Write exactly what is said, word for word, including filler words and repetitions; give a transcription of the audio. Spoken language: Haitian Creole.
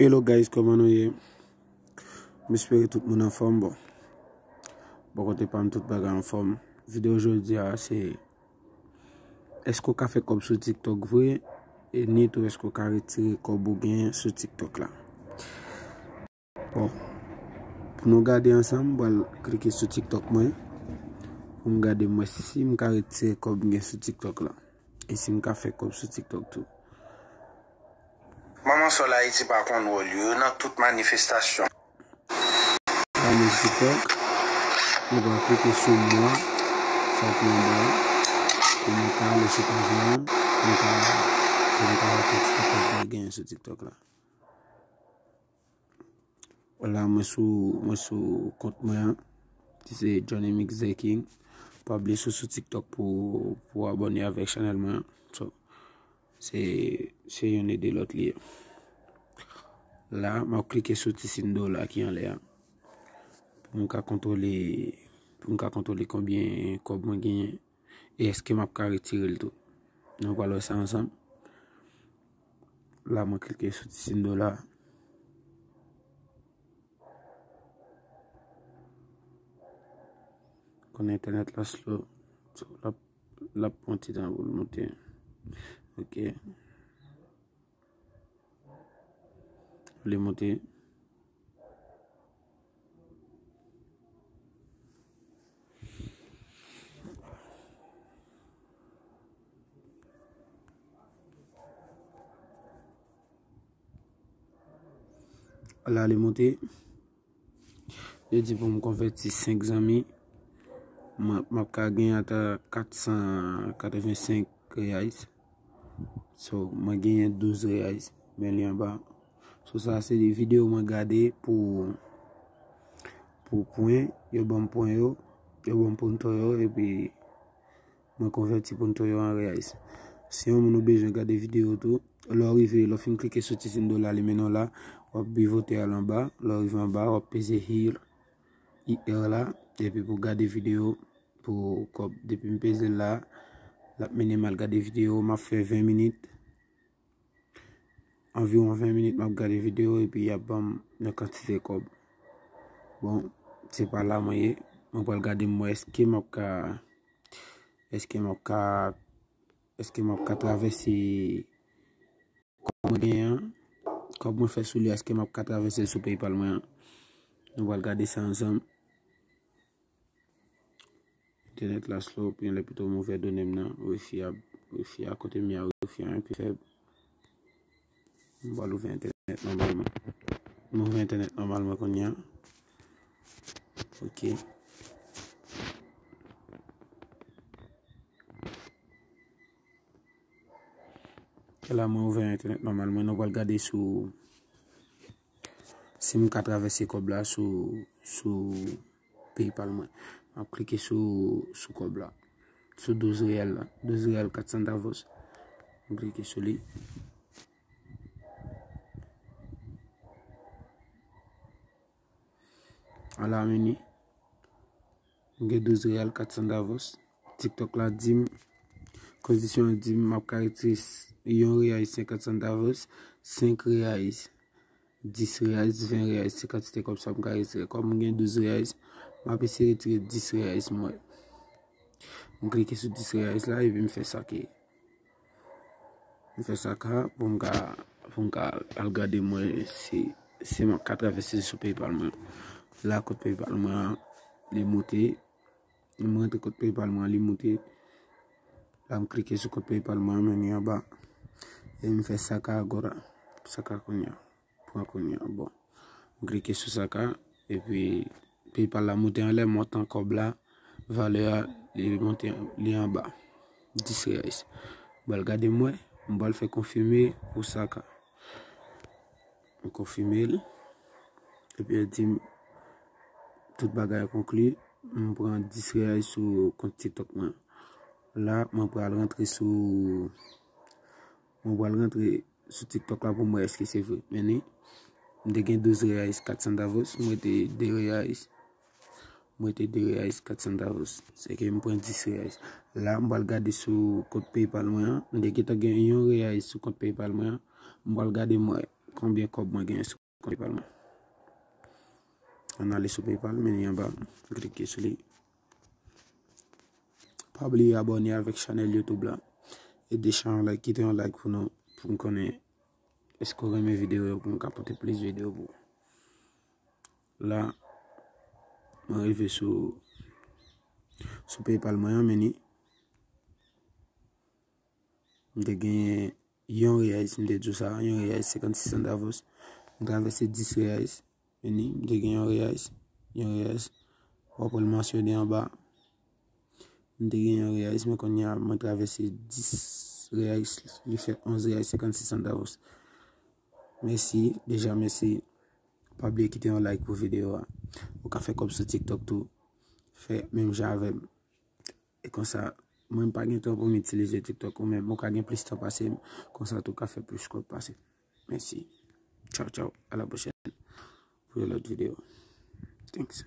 Hello guys, kòman nou ye? M espere tout moun anfòm. Bon, bò kote pa m, tout bagay anfòm. Videyo jodi a se, èske w ka fè kòb sou TikTok vre? E ni tou, èske w ka retire kòb ou genyen sou TikTok la? Bon, pou nou gade ansanm, m pral klike sou TikTok mwen pou m gade mwen si m ka retire kòb m gen sou TikTok la. E si m ka fè kòb sou TikTok tou. Manman Sòl Ayiti pa konn wòl yo nan tout manifestasyon. Page TikTok, mwen pral klike sou mwa, sa ki anba a, pou mwen ka ale sou paj mwen, pou mwen ka, pou mwen ka wè kantite kòb mwen genyen sou TikTok la. La, mwen sou, mwen sou kont mwen an, ki se Johnny Mix The King. Pa bliye sou, sou TikTok pou, pou abòne avèk chanèl mwen an. So, se, se youn ede lòt li ye. La, m ap klike sou ti siy dola ki anlè a. Pou m ka kontwole, pou m ka kontwole konbyen kòb mwen genyen. E èske m ap ka retire l tou? Nou pral wè sa ansanm. La, mwen klike sou ti siy dola. Konnen entènèt la slow. So, l ap, l ap pran ti tan pou l monte. Ok. Li monte. La, li monte. Yo di pou m konvèti senk zanmi, m, m ap ka gen ata kat san katrevensenk reais. So, mwen genyen douz reais, men li anba. So, sa se de videyo mwen gade pou, pou pwen, yo ban m pwen yo, yo ban m punto yo, epi mwen konvèti punto yo an reais. Si yon moun ou bezwen gade videyo tou, lè w rive, lè w fin klike sou ti siy dola li mennen w la, w ap bivote al anba, lè w rive anba, w ap peze here, I R la, epi pou gade videyo pou kòb. Depi m peze l la, l ap mennen m al gade videyo, m ap fè ven minit. Anviwon ven minit m ap gade videyo epi y ap ban m yon kantite kòb. Bon, se pa la mwen ye. Mwen pral gade m wè èske m ap ka, èske m ap ka, èske m ap ka travèse kòb mwen genyen an, kòb mwen fè sou li, èske m ap ka travèse l sou PayPal mwen an? Nou pral gade sa ansanm. Entènèt la slow, gen lè pito m ouvè done m nan, wifi a, wifi a kote m ye a, wifi a enpe fèb. M pral ouvè entènèt nòmal mwen. M ouvè entènèt nòmal mwen kounye a. Ok. E la mwen ouvè entènèt nòmal mwen, nou pral gade sou, si m ka travèse kòb la sou, sou PayPal mwen. M ap klike sou, sou kòb la. Sou douz reyèl la. Douz reyèl kat santavos. M klike sou li. Ala meni. M gen douz reyal kat santavos. TikTok la di m, kondisyon an di m, m ap ka retire s-, yon reyal senkant santavos, senk reyal, dis reyal, ven reyal, se kantite kòb sa m ka retire. Kòm m gen douz reyal, m ap eseye retire dis reyal mwen. M klike sou dis reyal la, epi m fè sa ke M fè sa ka pou m ka, pou m ka al gade mwen si, si m ka travèse sou PayPal mwen. La kòd PayPal mwen an, li moute. M rantre kòd PayPal mwen an, li moute. La m klike sou kòd PayPal mwen an, men li anba. E m fè sa ka agora. Sa ka kounye a. Pran kounye a. Bon. M klike sou sa ka. Epi PayPal la moute anlè, montan kòb la, valè a, li monte, li anba. Dis reyal. M pral gade m wè, m pral fè konfime pou sa ka. M konfime l. Epi yo di m tout bagay konkli, m pran dis reyal sou kont TikTok mwen. La, mwen pral rantre sou, mwen pral rantre sou TikTok la pou m wè èske se vre. Men ni, m te gen douz reyal kat santavos, m rete de reyal. M rete de reyal kat santavos. Se ke m pran dis reyal. La, m pral gade sou kont PayPal mwen an. M te gentan gen yon reyal sou kont PayPal mwen an. M pral gade m wè konbyen kòb mwen genyen sou kont PayPal mwen. Ann ale sou PayPal, meni anba, klike sou li. Pa bliye abòne avèk chanèl YouTube la. E deja yon like, kite yon like pou nou, pou m konnen èske w renmen videyo yo, pou m ka pote plis videyo pou ou. La, mwen rive sou, sou PayPal mwen an, meni. M te genyen yon reais, m te di w sa, yon reais, senkannsis centavos. M travèse dis reais, meni, m te gen yon reais, yon reais. W ap wè l mansyone anba. M te gen yon reais, men kounye a, mwen travèse dis reais, li fè onz reais, senkannsis centavos. Mèsi, deja mèsi. Pa bliye kite yon like pou videyo a. Ou ka fè kòb sou TikTok tou. Fè menm jan avè m. E konsa, mwen m pa gen tan pou m itilize TikTok ou menm, ou ka gen plis tan pase m, konsa tou ka fè plis kòb pase m. Mèsi. Tchaw, tchaw. A la pwochèn pou yon lòt videyo. Thanks.